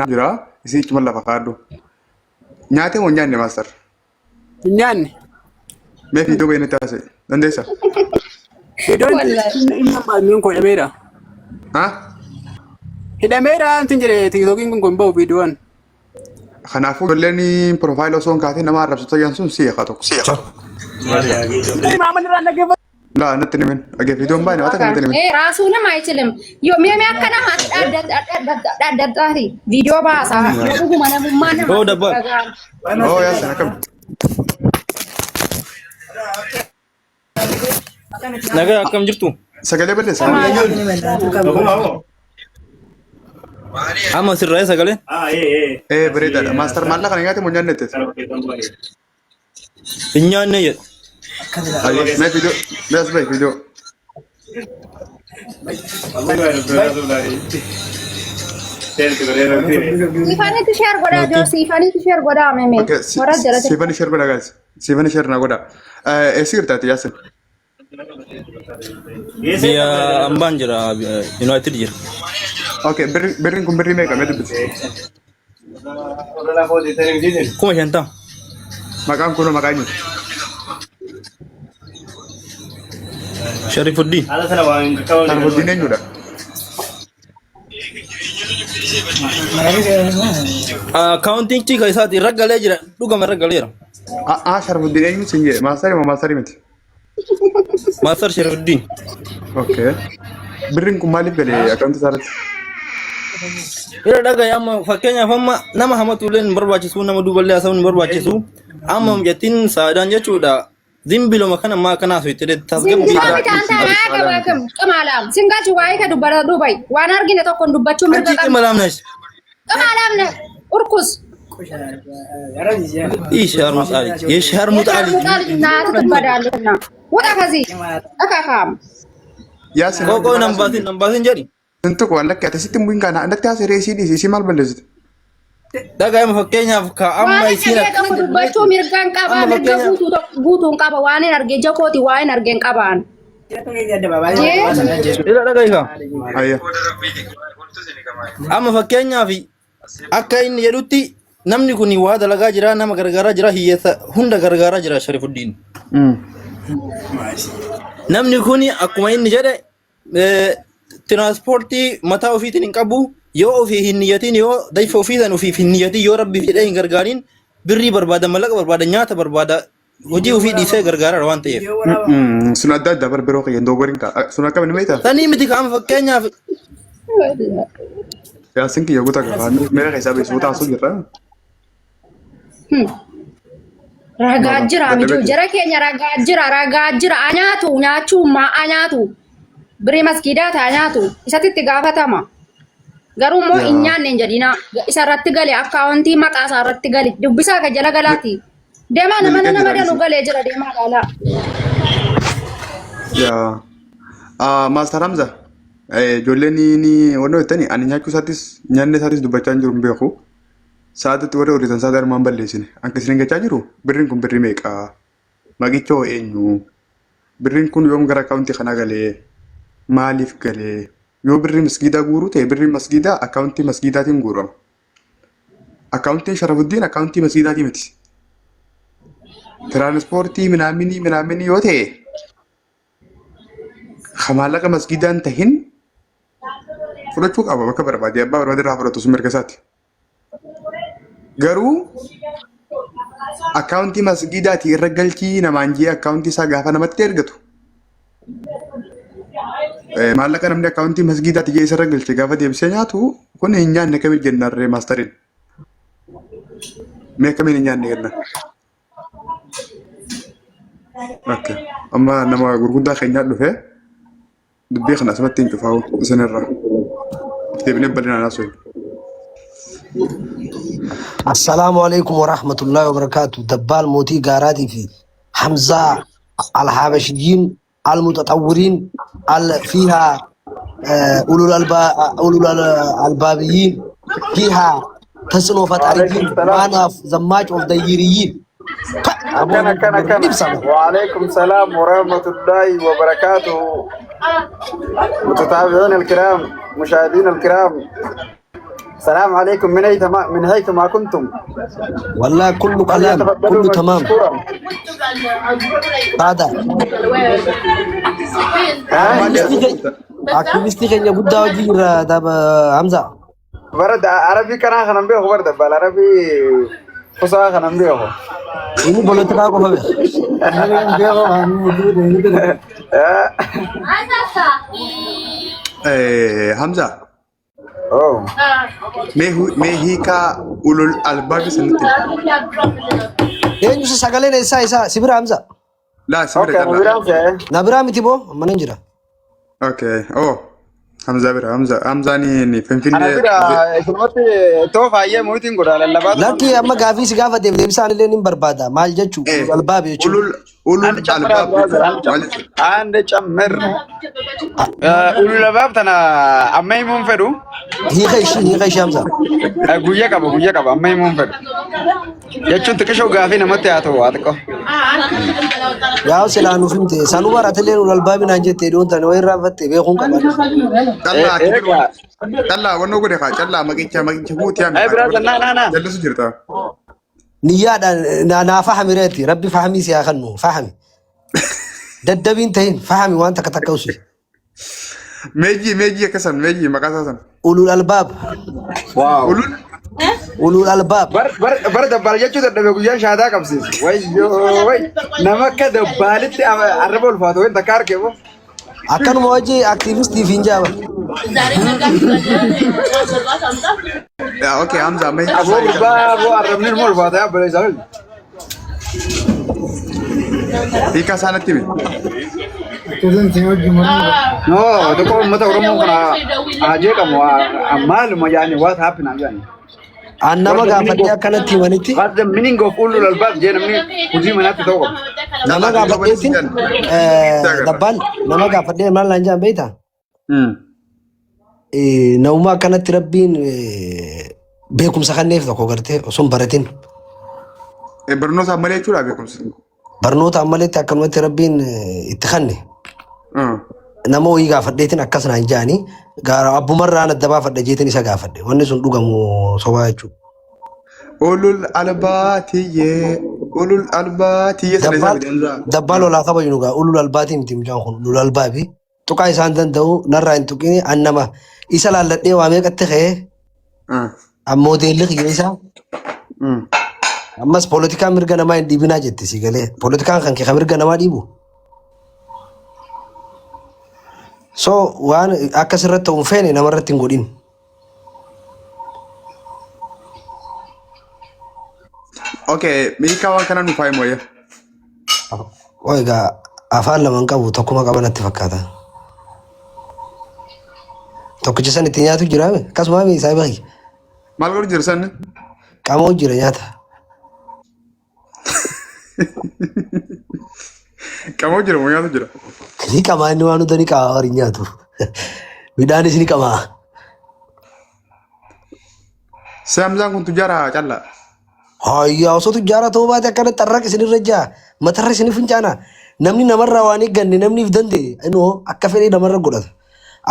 Jira isii cima lafa kaadhu. Nyaatee moo hin nyaanne maastar? Hin nyaanne. Mee viidiyoo bahee natti haasa'e. Dandeessa? Iddoon Wallahi. inni hambaasneen koo hidhameera. Ha? Hidhameera antin jedhe tiktookiin kun kun bahu viidiyoon. Kanaafuu ijoolleen piroofaayilii osoo hin kaasin nama arrabsitu jedhan sun si eegaa tokko. Maamilli irraan dhaggeeffatu. Laa natti himin. Dhaggeeffatoon baay'ee nama takka natti himin. Eh, raasuu nama አይችልም Mee akka namaatti dhaaddattaati viidiyoo baasaa yoo dhuguma namummaa Oo namaatti dabbaa. dhaga'ama. Oo yaasin akkam. Nagaa akkam jirtu? Sagalee balleessa. Amma sirraa'ee sagaleen? Eh bareedaadha. Maastar maallaqa kana nyaate moo nyaanne jettee? Hin nyaanne jedha. Ayyee mee viidiyoo mee as bahi viidiyoo. Siifanitti share godhaa jiru siifanitti share godhaa meme. Okay Warra jalatti. siifani share godhaa guys. Siifani share na godhaa. Eessi jirtaati yaasin? Biyya ambaan jira, United jira. Okay birriin kun birrii meeqa mee dubbisi? 50,000. Maqaan kunoo maqaa eenyuti? Sharifuddin. Sharifuddin eenyudha? Akkaawuntiin kan isaati irra galee jira. Dhugama irra galeera. Aa Sharifuddin eenyu siin jedhe maastarii moo maastarii miti? Maastar Sharifuddin. Okay. Birriin kun maaliif galee akkaawuntii isaa irratti? Irra dhagaye amma fakkeenyaaf amma nama hamatu illee hin barbaachisu nama duuballee haasa'uun hin barbaachisu. Amma mucattiin saadaan jechuudha. Zimbiloma kana maa akkana haasofte tasgabbii Zimbiloo bitaan taanaa gabaakam qamaalaam singachi waa'ee ka dubbata duubai waan argine tokkoon dubbachuu mirga Anchi qabna. qimalaamnash. Qamaalaam na urkus. ይህ ሸርሙጣ ልጅ የሸርሙጣ ልጅ የሸርሙጣ ልጅ ናት ትበዳለና ውጣ ከዚህ እካካም Yaasin ቆይ ቆይ nambasin nambasin jedhi Sintu waan lakki ati sitti hin bu'in kana natti haasa'e reesii dhiisi isii maal balleessite? Dhaga'ama fakkeenyaaf ka Waan amma hin isiin argee tokko akkana dubbachuu mirgaan qaba amma mirga fakkeenyaaf guutuu guutuun qaba waan hin arge ija kooti waan hin argeen qabaan. Jee ila dhaga'i ka Ayya. amma fakkeenyaaf akka inni jedhutti namni kun waa dalagaa jira nama gargaaraa jira hiyyeessa hunda gargaaraa jira Sharifuddin. Namni kun akkuma inni jedhe tiraanspoortii mataa ofiitiin hin qabu yoo ofii hin niyyatiin yoo dayfa ofiisan ofiif hin niyyatiin yoo rabbiif jedhee hin gargaariin birrii barbaada mallaqa barbaada nyaata barbaada hojii ofii dhiisee gargaaraa waan ta'eef. Sun adda adda bar biroo kiyya dogorin ka sun akkamiin beektaa? Sanii miti kaama fakkeenyaaf Yaasin kiyya guutaa qaba meera keessaa beeksisuu taasisuu jirra. Ragaa jira mijuu jara keenya ragaa jira ragaa jira anyaatu nyaachuu maa anyaatu birii maskiidaa taa nyaatu isatti itti gaafatama. Garuu immoo hin nyaanne hin jedhina isa irratti gale akkaawuntii maqaa isaa irratti gale dubbisaa ka jala galaati. Deemaa nama Miliqee nama jira danu dhisi. galee jira deemaa ilaalaa. Yaa. Maastar Hamza ijoolleen ni wannoo jettani ani nyaachuu isaattis nyaanni isaattis dubbachaa hin jiru hin beeku. Sa'aatitti warri hojjetan sa'aatii armaan balleessine. Anka isin gachaa jiru birriin kun birrii meeqa? Maqicha hoo eenyu? Birriin kun yoom gara akkaawuntii kanaa galee? Maaliif galee? Yoo birrii masgiidaa guuruu ta'e birriin masgiidaa akkaawuntii masgiidaatiin guurama. Akkaawuntiin Sharafuddiin akkaawuntii masgiidaatii miti. Tiraanispoortii minaaminii minaaminii yoo ta'e ka maallaqa masgiidaan tahin fudhachuu qaba bakka barbaade abbaa barbaade irraa fudhatu sun mirga isaati. Garuu akkaawuntii masgiidaatii irra galchii namaan jee akkaawuntii isaa gaafa namatti ergatu maallaqa namni akkaawuntii masgiidaati jee isarra galche gaafa deebisee nyaatu kun hin nyaanne akkamiin jennaan maastariin. Mee akkamiin hin nyaanne jenna. Okay. Amma nama gurguddaa keenyaa dhufe dubbii kana asumatti hin cufaa'u isinirra. Deebinee bal'inaan haasofna. Assalaamu alaikum warahmatullahi wabarakatuh. Dabbaal mootii gaaraatii fi Hamzaa alhabashiyyiin almutaxawwiriin al fiihaa ulul ulul albaabiyyiin fiihaa ተጽዕኖ ፈጣሪይን وعليكم السلام ማን ኦፍ ዘ ማች ኦፍ ዘ ይርይን أكن أكن أكن ibsa وعليكم السلام ورحمة الله وبركاته متتابعين الكرام مشاهدين الكرام. السلام عليكم من أي تما من حيث ما كنتم. Wallaahi kullu kalaam فليتفضلوا kullu tamaam. مشكورا. Saada. ها؟ Aktivistii keenya guddaa hojii irra Hamza. برد عربي كان خنم بيه برد بالعربي فصاحة خنم بيه. Inni polotikaa qofa beeka. Hamza, Oh. mee hiikaa ulul albaabii sanitti. Eenyu isa sagaleen eessaa isaa si bira Hamza? Laa si bira Okay, callaa. نبيران في Na biraa miti boo mana hin jira. Okay. Oh. Hamza bira. Hamza Hamzaan ni أنا Finfinnee. بيرا كلمة توفى أيه موتين قرا للبات. Lakki amma gaafii si gaafateef deebisaan illee ni barbaada. Maal jechuu? Ulul albaab jechuun. Ulul ulul አንድ ጨምር albaab brother, jechuun maal jechuudha? አንድ ጨምር ulul albaab tana amma himuun fedhu. Hiika ishii hiika ishii Hamza. Guyyaa qaba, guyyaa qaba, amma himuun fedhu jechuun xiqqishoo gaafii namatti haa ta'u haa xiqqoo. Yaa silaa nuuf himte sanuu baratellee ulul albaabi naan jette dhiyoon tane wayii irraanfatte beekuun qaba. Callaa ati Eegaa. callaa wannoo godhe kaa callaa maqicha maqicha guutii Ay brother, na na na. Jallisu jirta. Niyyaadhaan naa fahami reeti rabbi fahamii si haa kennu fahami. Daddabiin tahin fahami waan takka takka usi. Meejii meejii akkasan meejii maqaa isaa san. Ulul albaab Wow. Ulul ulul albaab. Bar bar bar dabbaal jechuu dadhabe guyyaan shaadaa qabsiisu. Wayyoo way nama akka dabbaalitti arraba ulfaatu wayin takka arge moo. Akkanuma wajji aktiivistiif hin jaaba. Yaa okay Hamza amma hiikaa Aboo isaa hiikaa. gurbaa aboo arrabni ilmoo ulfaata yaa obboleessa wal. Hiikaa isaa natti himi. No, tokko uummata Oromoo kana haa jeeqamu maaluma yaani what happen yaani. An nama gaafadhee akkanatti himanitti What's the meaning of ulul albaab jee namni hojii manaatti ta'uu qaba. nama Callaa fi gaafadheetiin dabbaal nama gaafadhee maal naan jedhan beektaa? Namuma akkanatti rabbiin beekumsa kenneef tokko gartee osoo hin baratin Barnoota malee jechuudha beekumsa. Barnoota ammaletti akkanumatti rabbiin itti kenne nama wayii gaafadheetiin akkas naan jedhanii gaara abbumarraan adda baafadha jeetiin isa gaafadhe wanni sun dhugamu sobaa jechuudha. Ulul albaatiyyee ulul albaatiyyee sana isaa Dabbaal fide Hamza. Dabbaal olaa kabajnu gaa ulul albaatii miti mucaan kun ulul albaabi tuqaa isaan danda'u narraa hin tuqini an nama isa laalladhee waa meeqatti ka'ee ammoo deelli kiyya isaa ammas poolitikaan mirga namaa hin dhiibinaa jette si galee poolitikaan kan kee kan mirga namaa dhiibu. So waan akkas irratti ta'u hin feene namarratti hin godhin. Okay, hiikaa waan kanaa nuuf haa himu wayya. Oo egaa afaan lama hin qabu tokkuma qaba natti fakkaata. Tokkicha san itti nyaatu jira akkasuma mi saayiba kiyya. Maal godhu jira sanni? Qaama jira nyaata. Qamoo jira moo nyaatu jira? Ni qamaa inni waan hunda ni qaba warri nyaatu. Midhaanis ni qamaa. Si Hamzaan kun tujjaara callaa. Hayyaa osoo tujjaara ta'uu baate akkana xarraq isinirra jaa matarra isin fincaana. Namni namarraa waan eegganne namni if danda'e inoo akka fedhee namarra godhata.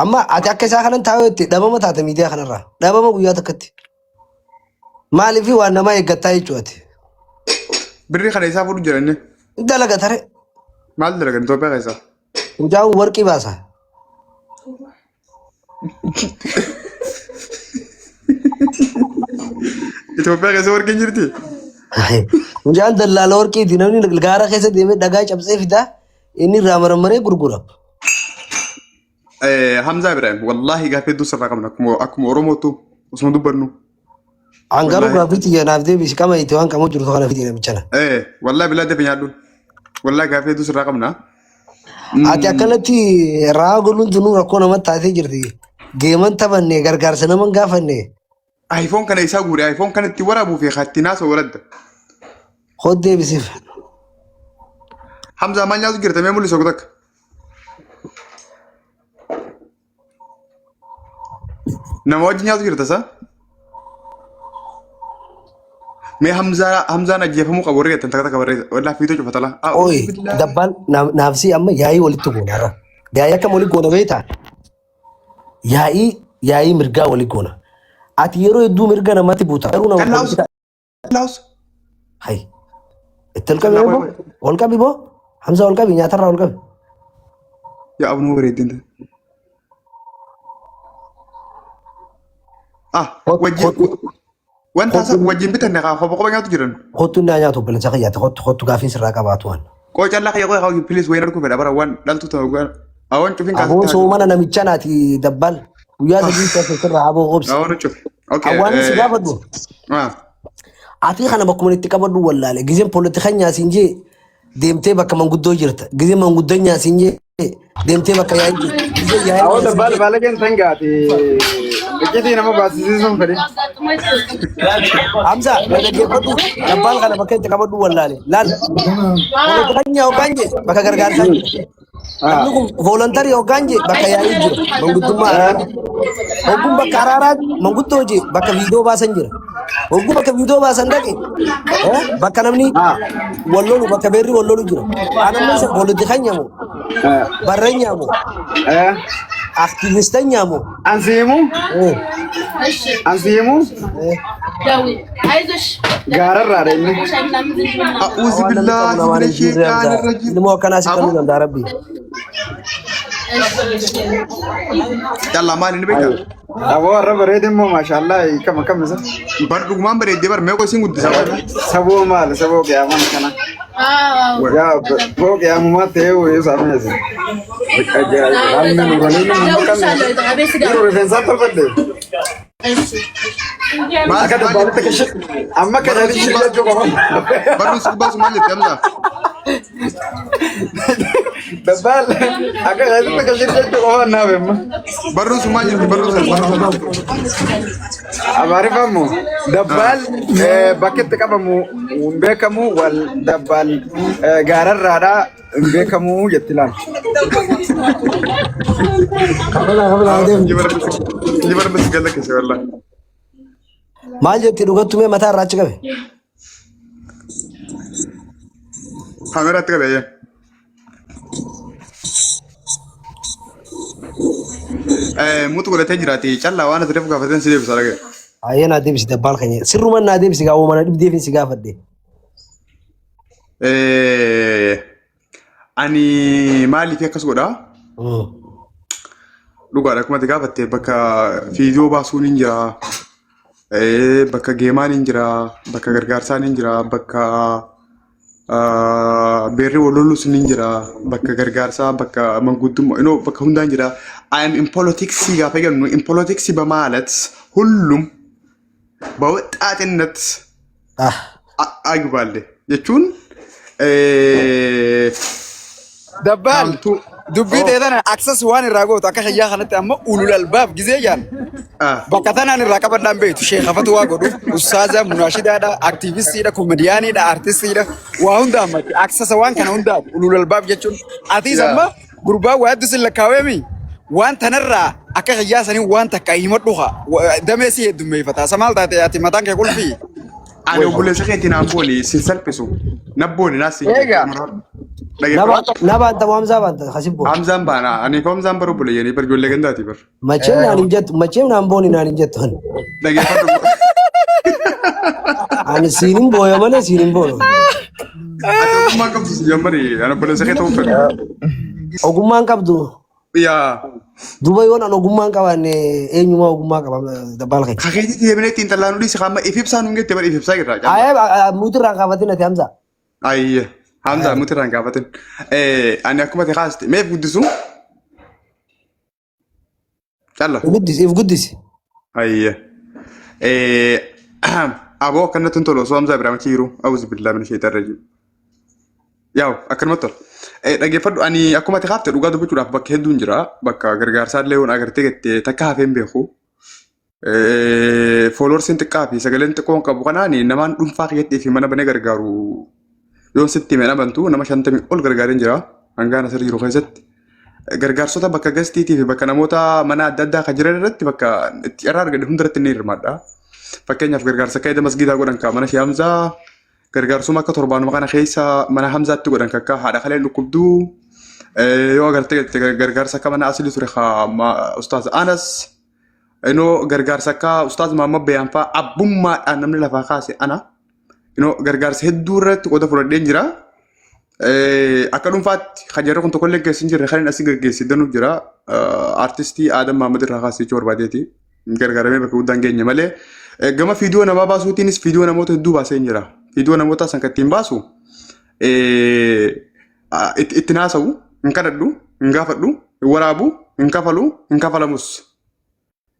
Amma ati akka isaa kanan taa'u jette dhabama taata miidiyaa kanarraa. Dhabama guyyaa takkatti. Maaliif waan namaa eeggattaa jechuudha. Birrii kana isaa fuudhu jira inni. Dalaga tare. Maal dalagan Itoophiyaa keessaa? Mucaan warqii baasa. Itoophiyaa keessa warqiin jirti? Mucaan dallaala warqiiti namni gaara keessa deemee dhagaa cabsee fidaa inni irraa marammaree gurgura. Hamzaa Ibrahim wallaahi gaaffii hedduu sirraa qabna akkuma akkuma Oromootu osuma dubbannu. An garuu Wallaahi. gaaffii xiyya naaf deebisi qama itti waan qamu jirtu kana fidi namichana. Wallaahi bilaa deebi nyaadhu. Wallaahi gaaffii hedduu sirraa qabna. Ati akkanatti raa goluun tunuu rakkoo namatti taatee jirti. Geeman taphanne gargaarsa nama hin gaafanne. iPhone kana isaa guure iPhone kana itti waraabuu fi itti naasoo waladda. Hod deebisiif. Hamzaa maal nyaatu jirta mee mul'isu takka. Nama wajjin nyaatu jirta sa? Mee Hamzaa Hamzaan ajjeefamuu qabu warri jettan takka takka barreessa. Wallaahi fiitoo cufatala. Oyi dabbaan naafsii amma yaa'ii walitti goona har'a. Yaa'ii akkam walitti goona beektaa? Yaa'ii yaa'ii mirgaa walitti goona. Ati yeroo hedduu mirga namatti buuta. Garuu nama Callaa us. politika. Callaa us. Hay. Itti ol qabi Callaa boo. qoy qoy. Ol qabi boo. Hamza ol qabi nyaatarraa ol qabi. Yaa abnuu bareeddin. Ah, wajjin Kottu wanta isa kottu wajjin bitanne kaa kopha kopha nyaatu jiran. kottu inni haa nyaatu obboleessa kiyyaati. Kottu kottu gaafiin sirraa qabaatu waan. Qoy callaa kiyya qoy haa please wayin arguu fedha bara waan dhaltu ta'u gaan. Awan cufin Aboon kaasitti haa soomana namicha naati dabbal. Guyyaa sadii keessa sirraa aboo obsi. Awan cufi. Okay. Awwaan si gaafadhu. Ah. Ati kana bakkuma itti qabadhu wallaale. Gizeen poolitikanyaa siin jee deemtee bakka manguddoo jirta. Gizeen manguddoo siin jee deemtee bakka yaa'ii jirta. Gizeen yaa'ii Awwa siin dabbaal jee baalageen tan gaati. Iccitii nama baasisiisuun fedhi. Hamza na dhaggeeffadhu. Dabbaal kana bakka itti qabadhu wallaale. Laal poolitikanyaa hoggaan jee bakka gargaarsaa jirta. Namni kun voolontarii hoggaan jee bakka yaa'ii jira. Manguddummaa araaraa. Hogguun bakka araaraa manguddoo jee bakka viidiyoo baasan jira. Hogguu bakka viidiyoo baasan dhaqe bakka namni wal lolu bakka beerri wal lolu jira. Anamma isa poolitikanyaa moo barranyaa moo aktivistanyaa moo Ansiimu ansiimu gaararraadha inni. A'uuzu Waan namni qabu billaahi namaan mina hin jirre sheexaani Hamza. rajiim. Ilmoo akkanaa si Aboo kennuu danda'a rabbi. callaa maali ni beektaa? Aboo warra bareede immoo maashaallah kama kam isa. Bar dhugumaan bareeddee bar meeqa isin guddisaa bar. Saboo maali saboo qiyaaman kana. Yaa boo qiyaamumaa ta'ee wayii saamne. Ajaa'iba. Namni nu qabne. Yeroo rifeensaa tolfadhe. Maal Akka maal dabbaalitti jette? kashi. Amma akka Barruun jedhanii si shirri jechuu qaba. Barruun si baasu maal jette Hamza? Dabbaal akka jedhanitti kashi jechuu qaba naaf imma. Barruun sun maal jette? Barruun sun barruun sun. Amaariffamu dabbaal bakki itti qabamu hin beekamu wal dabbaal gaararraadhaa hin beekamu jetti laal. Kabala kabala adeemu. Injibar bisi galla keessa wallah. Maal jetti dhugattu mee mataa irraa achi qabe? Kaameraatti qabe ayyee. Mutu godhatee jiraati callaa waan ati reefu gaafateen si deebisa dhagaye. Ayyee naa deebisi dabbaal keenya. Sirruman naa deebisi gaa mana dhibdeefin si gaafadhe. Ani maaliif akkas godhaa? Dhugaadha akkuma ati gaafatte bakka fiidiyoo baasuun hin jira. Bakka geemaan hin jira. Bakka gargaarsaan hin jira. Bakka beerri wal lolus hin jira. Bakka gargaarsaa bakka manguddummaa you know, bakka hundaan jira. I am in politics gaafa jennu in politics በማለት ሁሉም በወጣትነት Ah. አግባለ jechuun Dabbaal kaamtuu dubbii oh ta'e tana aksas waan irraa gootu akka shayyaa kanatti amma ulul albaab gizee jaan ah bakka tanaan irraa qabadhaan beektu sheekafatu waa godhu ustaaza munaashidaadha aktiivistiidha komediyaaniidha artistiidha waa hunda ammatti aksasa waan kana hundaaf ulul albaab jechuun atiis yaa amma gurbaa waa hedduu sin lakkaaweemi waan tanarraa akka kiyyaa sanii waan takka himadhu haa damee si heddummeeffata isa maal taate ati mataan kee qulfii Ani way obboleessa keetiin naan booni sin salphisu. Na booni naas sin jedhe. eega Dhageeffadhu. Na baanta moo Hamzaa baanta kasib boona. Hamzaan baana. Ani fi Hamzaan bara obboleeyyanii bar ijoollee gandaati bar. Macheem naan hin jettu macheem naan booni naan hin jettu. Dhageeffadhu. Ani siin hin booya malee siin hin boonu. Ati ogummaa qabdu si jammari. Ani obboleessa kee ta'uu fedha. Ogummaan qabdu Yaa. duuba yoon an ogummaan qabaanne eenyumaa ogummaa qaba dabbaal kee. Kakeetitti deemnee ittiin xallaanuu dhiisi qaama if ibsaa nuun jette bar if ibsaa jirra caalaa. Ayee muti irraan kaafatin ati Hamza. Ayye. Hamza muti irraan kaafatin. Ani akkuma ati kaaste meef guddisu calla. Guddisi if guddisi. Ayye. Aboo akkanatti hin tolu osoo Hamza Ibrahim achi jiru. Awuzu billaa min sheexan rajiim. Yaa'u akkanumatti tola. Dhaggeeffadhu ani akkuma ati kaafte dhugaa dubbachuudhaaf bakka hedduun jira. Bakka gargaarsaa illee waan agartee gatte takka hafee hin beeku. Fooloorsiin xiqqaa fi sagaleen xiqqoon qabu kanaan namaan dhuunfaa kiyyattii fi mana banee gargaaru yoon sitti hime amantu nama 50 ol gargaareen jira hangaan asirra jiru keessatti. Gargaarsota bakka gastiitii fi bakka namoota mana adda addaa kan jiran irratti bakka itti carraa argadhe hundarratti ni hirmaadha. Fakkeenyaaf gargaarsa akka ida masgiidaa godhan kan mana Shee Hamzaa gargaarsuma akka torbaanuma kana keessa mana Hamzaatti godhan kan akka haadha kaleen dhukkubduu yoo agartee gargaarsa akka mana asli ture Ustaaz Anas. Inoo gargaarsa akka Ustaaz Mahammad Bayaan fa'aa abbummaadhaan namni lafaa kaase ana. Inoo gargaarsa hedduu irratti qooda fudhadheen jira. Akka dhuunfaatti kan jarri kun tokkollee keessa hin jirre kan inni asii gaggeesse danuuf jira. Artistii Aadam Mahammad irraa kaasee jechuu barbaadeeti. Gargaaramee bakka guddaan geenye malee. Gama fiidiyoo namaa baasuutiinis fiidiyoo namoota hedduu baasee hin jira. Fiidiyoo namoota san kan ittiin baasu itti haasa'u, hin kadhadhu, hin gaafadhu, hin waraabu, hin kafalu, hin kafalamus.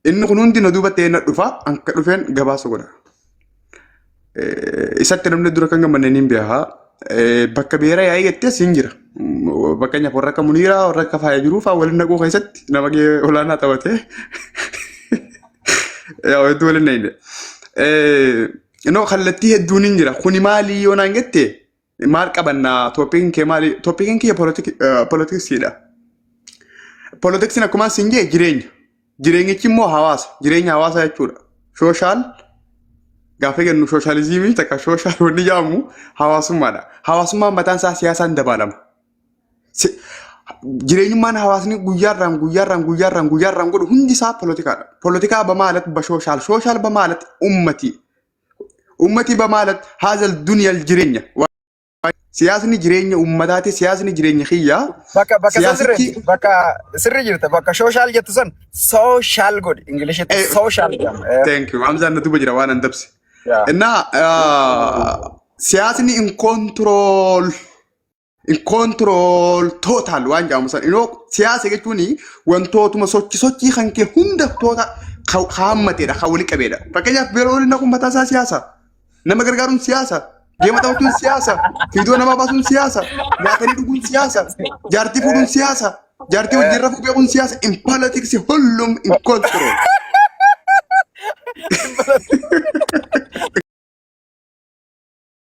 Inni kun hundi na duuba ta'ee na dhufa, anka dhufeen gabaasa godha. Isatti namni dura kan gammanne niin beeka. Bakka beera yaa'ii jettees hin jira. Fakkeenyaaf warra akka Muniiraa, warra akka Faaya jiruu fa'aa waliin naquu keessatti nama gahee olaanaa taphatee. Yaa hedduu waliin naqne. Inoo kallattii hedduun hin jira. Kuni maali yoo naan jette maal qabannaa tooppikiin kee maali? Tooppikiin kiyya poolitiksiidha. Poolitiksiin akkuma siin jee jireenya. Jireenyichi immoo hawaasa. Jireenya hawaasaa jechuudha. Social gaafa jennu sooshaalizimii takka social wanni jedhamu hawaasummaadha. Hawaasummaan mataan isaa siyaasaan dabaalama. Jireenyummaan hawaasni guyyaarraan guyyaarraan guyyaarraan guyyaarraan godhu hundi isaa poolitikaadha. Poolitikaa በማለት በ social social በማለት ummati ummati በማለት هذا الدنيا jireenya. Siyaasni jireenya ummataati. Siyaasni jireenya kiyyaa. Bakka san sirri Siyaasichi bakka sirri jirta bakka social jettu san social godhi Ingiliishitti social jedhama. Thank you. Hamzaan na duuba jira waan an dabse. Yaa. Innaa siyaasni in control in control total waan jedhamu san inoo siyaasa jechuun wantootuma sochi sochii kan kee hunda toota haammateedha kan walitti qabeedha. Fakkeenyaaf beela waliin naquun mataa isaa siyaasa. Nama gargaaruun siyaasa. Geema taphachuun siyaasa. Fiidoo namaa baasuun siyaasa. Nyaatanii dhuguun siyaasa. Jaartii fuudhuun siyaasa. Jaartii wajjin rafuu beekuun siyaasa. In politics ሁሉም in control.